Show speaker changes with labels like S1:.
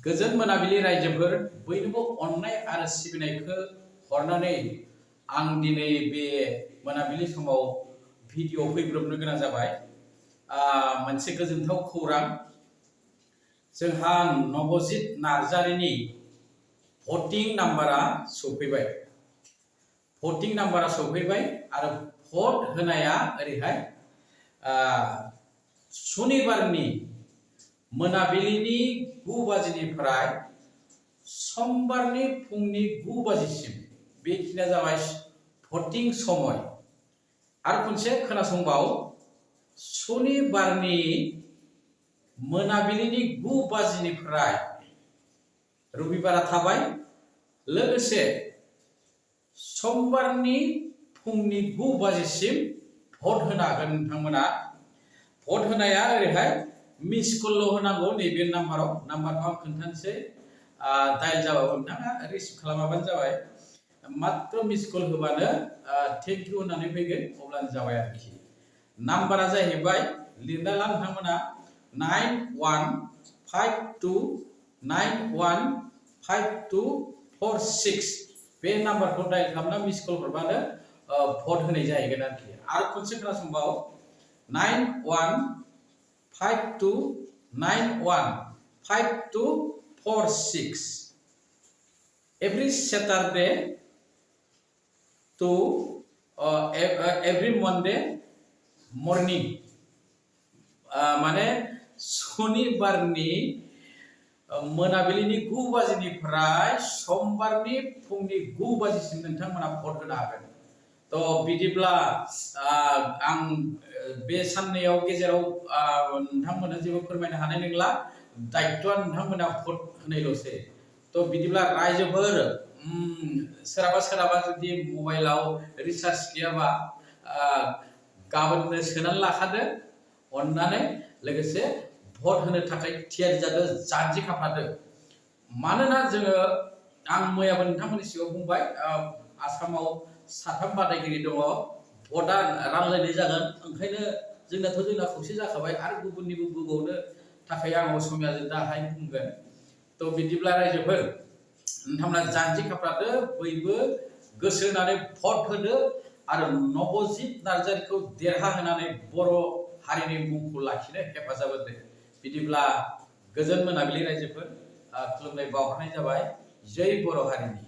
S1: गोजोन मोनाबिलि रायजोफोर बयनोबो अननाय आरो सिबिनायखौ हरनानै आं दिनै बे मोनाबिलि समाव भिडिअ फैब्रबनो गोनां जाबाय। मोनसे गोजोनथाव खौरां, जोंहा नबजित नार्जारिनि भटिं नाम्बारा सफैबाय। भटिं नाम्बारा सफैबाय आरो भट होनाया ओरैहाय सनिबारनि मोनाबिलिनि 9 बाजिनिफ्राय समबारनि फुंनि 9 बाजिसिम बेखिनिया जाबाय भटिं समय। आरो खनसे खोनासंबाव, सनिबारनि मोनाबिलिनि 9 बाजिनिफ्राय रबिबारा थाबाय, लोगोसे समबारनि फुंनि 9 बाजिसिम भट होनो हागोन नोंथांमोना। भट होनाया ओरैहाय मिस कल होनांगौ। नैबे नाम्बारखौ आं खोन्थानोसै। डायल जाबाबो नोंथाङा रिसिभ खालामाबानो जाबाय। मात्र मिस कल होबानो थेंक इउ होननानै फैगोन, अब्लानो जाबाय आरोखि। नाम्बारा जाहैबाय, लिरना ला नोंथांमोना, 9152915246। बे नाम्बारखौ डायल खालामना मिस कल हरबानो भट होनाय जाहैगोन आरोखि। आरो खनसे खोनासंबाव, 9152915246। Every Saturday to every Monday morning, माने सनिबारनि मोनाबिलिनि 9 बाजिनिफ्राय समबारनि फुंनि 9 बाजिसिम नोंथांमोना भट होनो हागोन। तो बिदिब्ला आं बे साननैयाव गेजेराव नोंथांमोननो जेबो फोरमायनो हानाय नंला। दायित्वआ नोंथांमोना भट होनायल'सै। तो बिदिब्ला रायजोफोर, सोरहाबा जुदि मबाइलाव रिचार्ज गैयाबा गाबोननो सोनानै लाखादो अननानै, लोगोसे भट होनो थाखाय थियारि जादो, जानजि खाफ्रादो। मानोना जोङो, आं मैयाबो नोंथांमोननि सिगाङाव बुंबाय, आसामाव 3 बादायगिरि दङ, भटआ रानलायनाय जागोन। ओंखायनो जोंना खौसे जाखाबाय, आरो गुबुननिबो बुंबावनो थाखाय आं असमियाजों दाहाय बुंगोन। तो बिदिब्ला रायजोफोर, नोंथांमोना जानजि खाफ्रादो, बयबो गोसो होनानै भट होदो आरो नबजित नार्जारिखौ देरहाहोनानै बर' हारिनि मुंखौ लाखिनो हेफाजाब होदो। बिदिब्ला गोजोन मोनाबिलि रायजोफोर, खुलुमनाय बावहरनाय जाबाय। जै बर' हारिनि।